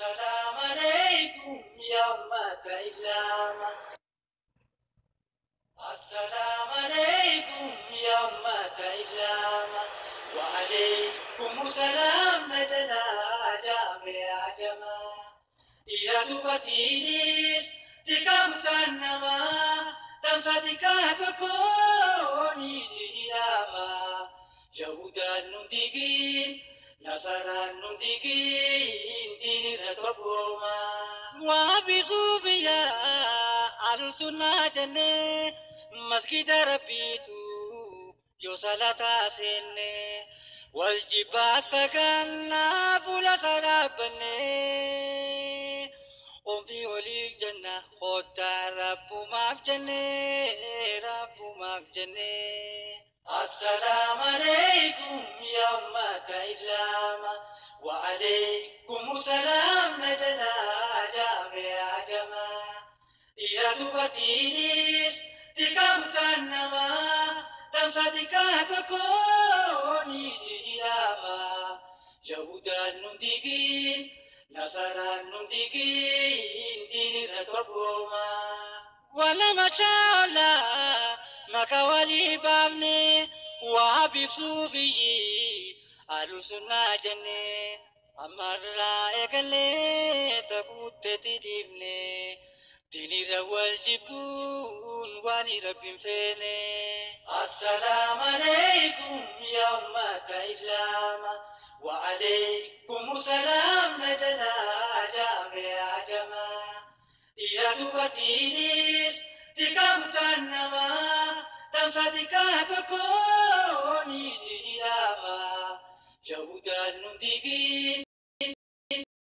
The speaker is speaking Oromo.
Assalaamu alaykum yaa ummata Islaamaa. Assalaamu alaykum yaa ummata Islaamaa. Wa alaykum salaam na jalaa jaame ajamaa. Dhiira dubartiinis xiqqaa guddaan namaa dhamsa xiqqaa tokkoon isin ilaama. Yahudaan nun diigin, Nasaraan nun diigin, diinirra tokkooma. Waa bisuu biyya alul sunnaa jennee masgida rabbiitu yoo salataa seenne wal jibbaa sagannaa fuula saraabannee. Ombii oliif jenna kottaa rabbumaaf jennee rabbumaaf jennee. Assalaamu alaykum yaa ummata Islaamaa. Wa alaykum salaam na jalaa jaame ajamaa. Dhiira dubartiinis xiqqaa guddaan namaa dhamsa xiqqaa tokkoon isin ilaama. Yahudaan nun diigin, Nasaraan nun diigin, diinirra tokkooma. Walama chaala maka walii baafne waa bibsuu biyyi alul sunnaa jenne ammarraa eegallee takuutteetti dhiifne diinirra wal jibbuun waan rabbiin feene. Assalaamu alaykum yaa ummata Islaamaa. Wa alaykum salaam na jalaa jaame ajamaa. Dhiira dubartiinis xiqqaa guddaan namaa dhamsa xiqqaa tokkoon isin ilaama. Yahudaan nun diigin.